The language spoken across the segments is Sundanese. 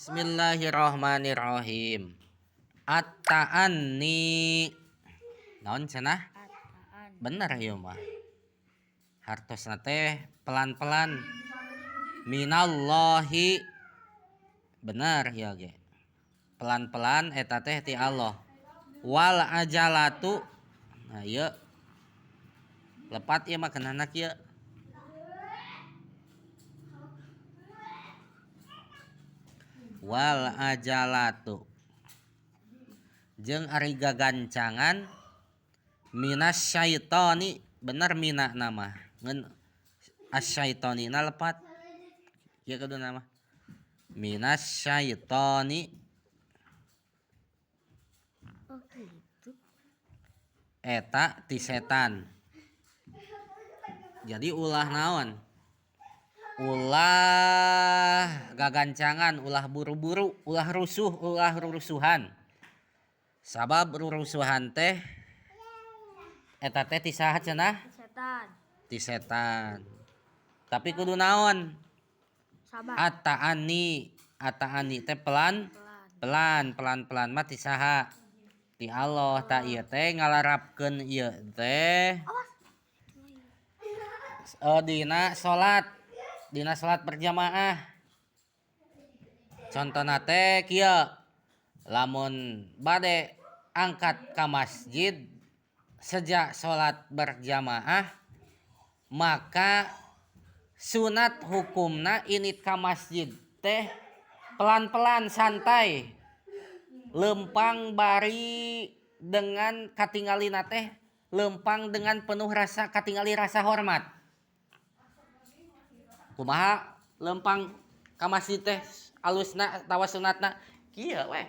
Bismillahirrahmanirrahim. At-ta'anni. Naon cenah? Bener ieu mah. Hartosna teh pelan-pelan. Minallahi. Bener ieu ge. Pelan-pelan eta teh ti Allah. Wal ajalatu. Nah ieu lepat ieu mah kenana kieu. Wal ajalatu jeung ari gagancangan minas syaitoni, bener mina nama ngan asyaitoni na lepat ieu kudu nama minas syaitoni. Oh gitu. Eta ti setan. Jadi ulah naon, ulah gagancangan, ulah buru-buru, ulah rusuh, ulah rurusuhan. Sabab rurusuhan teh eta teh ti saha cenah? Setan. Ti setan. Tapi kudu naon? Sabar. At-ta'anni. At-ta'anni teh pelan, pelan, pelan-pelan mah ti saha? Ti Allah. Ta ieu teh ngalarapkeun ieu teh. Dina salat, dina salat berjamaah. Contona teh kieu, lamun bade angkat ka masjid sejak salat berjamaah, maka sunat hukumna init ka masjid teh pelan-pelan santai, lempang bari dengan katingalina teh lempang dengan penuh rasa katingali rasa hormat. Kumaha lempang ka masjid teh alusna atawa sunatna kieu we.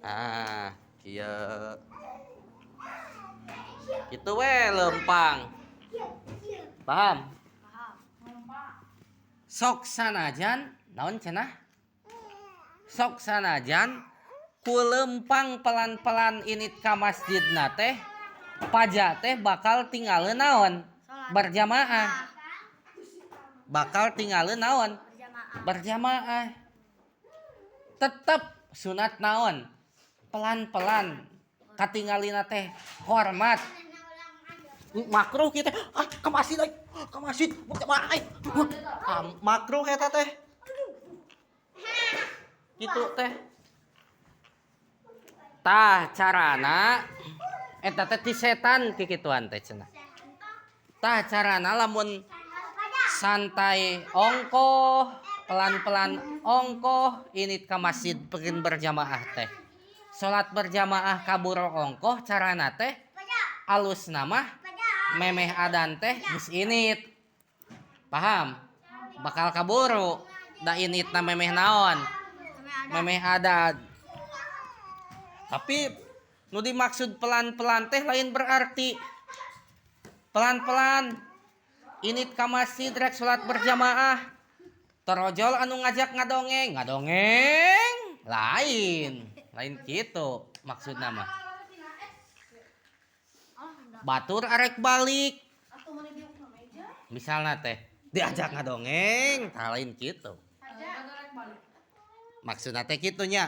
Ah, kieu. Kitu we lempang. Paham? Paham. Sok sanajan naon cenah? Sok sanajan ku lempang pelan-pelan init ka masjidna teh paja teh bakal tinggalin naon? Berjamaah. Bakal tinggalin naon? Berjamaah. Berjamaah. Tetep sunat naon? Pelan-pelan katingalina teh hormat. Makruh kieu teh. Ah, ka masjid euy. Ka masjid berjamaah. Ah, makruh eta teh. Kitu teh. Tah carana eta teh ti setan kikituan teh cenah. Tah carana lamun santai ongkoh, pelan-pelan ongkoh init ka masjid peugeun berjamaah teh. Salat berjamaah kaburu ongkoh carana teh alusna mah memeh adan teh geus init. Paham? Bakal kaburu da initna memeh naon? Memeh adan. Tapi nu dimaksud pelan-pelan teh lain berarti pelan-pelan init ka masjid rek salat berjamaah torojol anu ngajak ngadongeng, ngadongeng lain, lain kitu maksudna mah. Batur arek balik misalna teh diajak ngadongeng, tah lain kitu. Maksudna teh kitu nya.